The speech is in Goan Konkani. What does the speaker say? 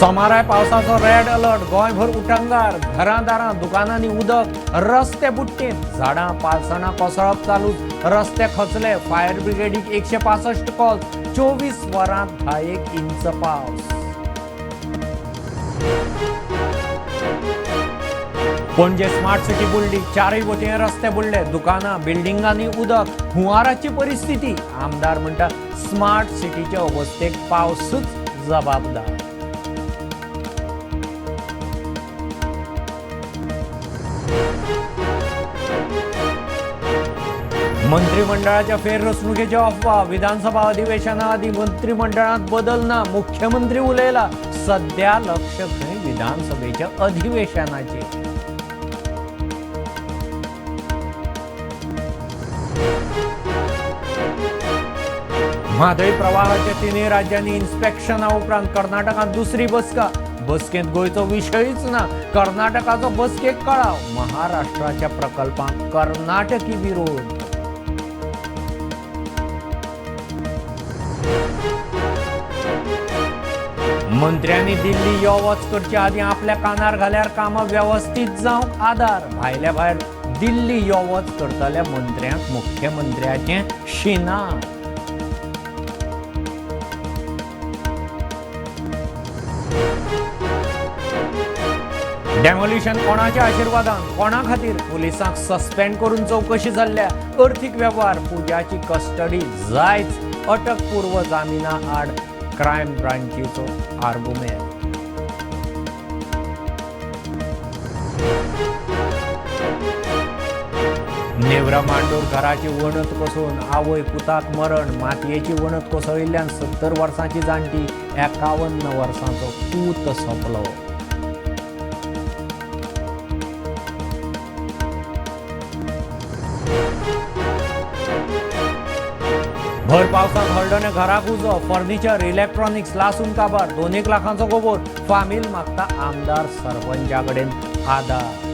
सोमाराय पावसाचो रेड अलर्ट, गोंयभर उटंगार, घरां दारां दुकानांनी उदक, रस्ते बुडटेंत, झाडां पालसणां कोसळप चालूच, रस्ते खचले, फायर ब्रिगेडीक 165 कॉल, 24 वरांत 10 इंच पावस. पणजे स्मार्ट सिटी बुडली, चारय वटेन रस्ते बुडले, दुकानां बिल्डिंगांनी उदक, हुंवाराची परिस्थिती. आमदार म्हणटा स्मार्ट सिटीचे अवस्थेक पावसूच जबाबदार. मंत्रिमंडळाच्या फेररचणुकेची अफवा, विधानसभा अधिवेशना आदी मंत्रिमंडळात बदल ना, मुख्यमंत्री उलयला, सध्या लक्ष खंय विधानसभेच्या अधिवेशनाचेर. म्हादय प्रवाहाच्या तिनूय राज्यांनी इन्स्पेक्शना उपरांत कर्नाटकांत दुसरी बसका, बसकेंत गोंयचो विशयूच ना, कर्नाटकाचो बसकेक कळाव, महाराष्ट्राच्या प्रकल्पांक कर्नाटकी विरोध. मंत्र्यांनी दिल्ली यो वच करचे आदीं आपल्या कानार घाल्यार कामां वेवस्थीत जावंक आदार, भायल्या भायर दिल्ली यो वच करतल्या मंत्र्यांक मुख्यमंत्र्याचें शिनार. डेमोलिशन कोणाच्या आशिर्वादान, कोणा खातीर, पुलिसांक सस्पेंड करून चवकशी जाल्ल्या, अर्थीक वेव्हार, पुजाची कस्टडी जायच, अटकपूर्व जामिना आड क्रायम ब्रांचीचो आर्गुमेंट. नेवरा मांडूर घराची वणत कोसळून आवय पुताक मरण, मातयेची वणत कोसळिल्ल्यान 70 वर्सांची जाणटी, 51 वर्सांचो पूत सोंपलो. भर पावसांत हळदोणे घराक उजो, फर्निचर, इलेक्ट्रॉनिक्स लासून काबार, 2 लाखांचो गोबोर, फामील मागता आमदार सरपंचा कडेन आदार.